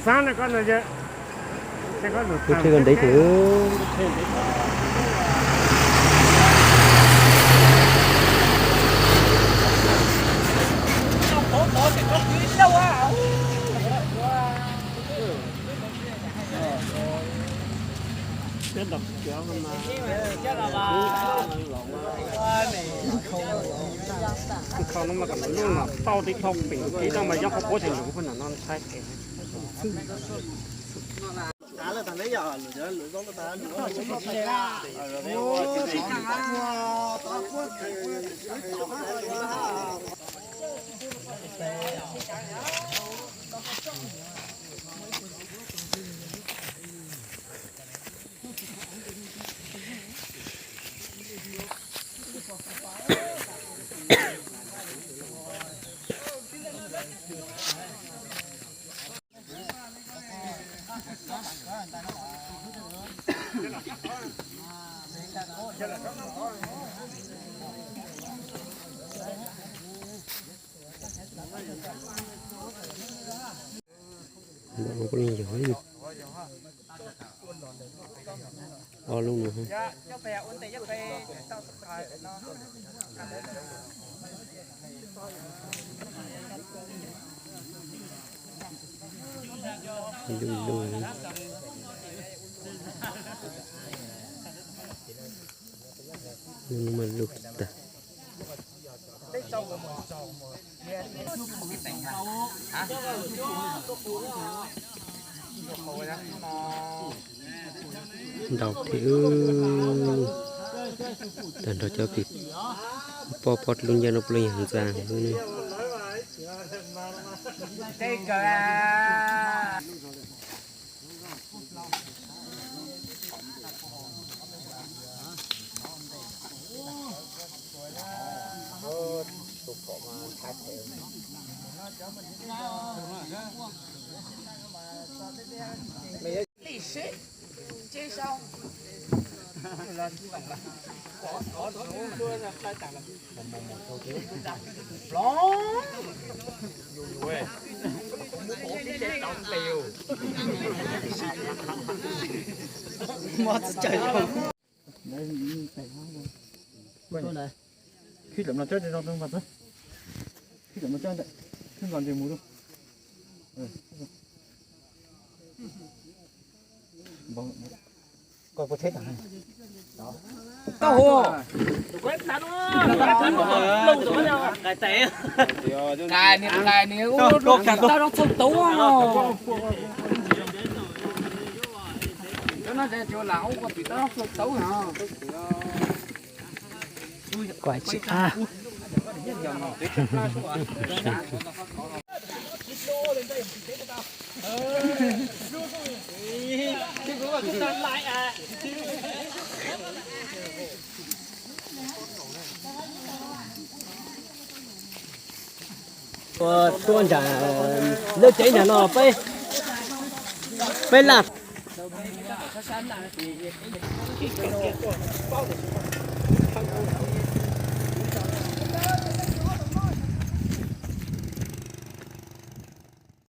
Xab na koj no, kuv thiaj koj ntev thiab. Khau no mas kom lub no tau tib thoj pem tib no mas yob qhuav quab tseem yuav poj niam no ntshai es. Ob lub no. Lub lub. Lub no mas lub tag. Ntau thiab. Tag nrho cov pim pob pob lub ncauj no puav leej yog ntxa. Khij lawm no coj zoo, khij lawm no coj ntawm, khij nkaus ntsej mus lawm. Koj puas theb tas? Tau zoo txhaum tau. Cov no ces lam ua ua tim tau zoo txhaum tau no. Kuv tsis ab. Tuaj nram lawv tsev nram no peb, peb laj.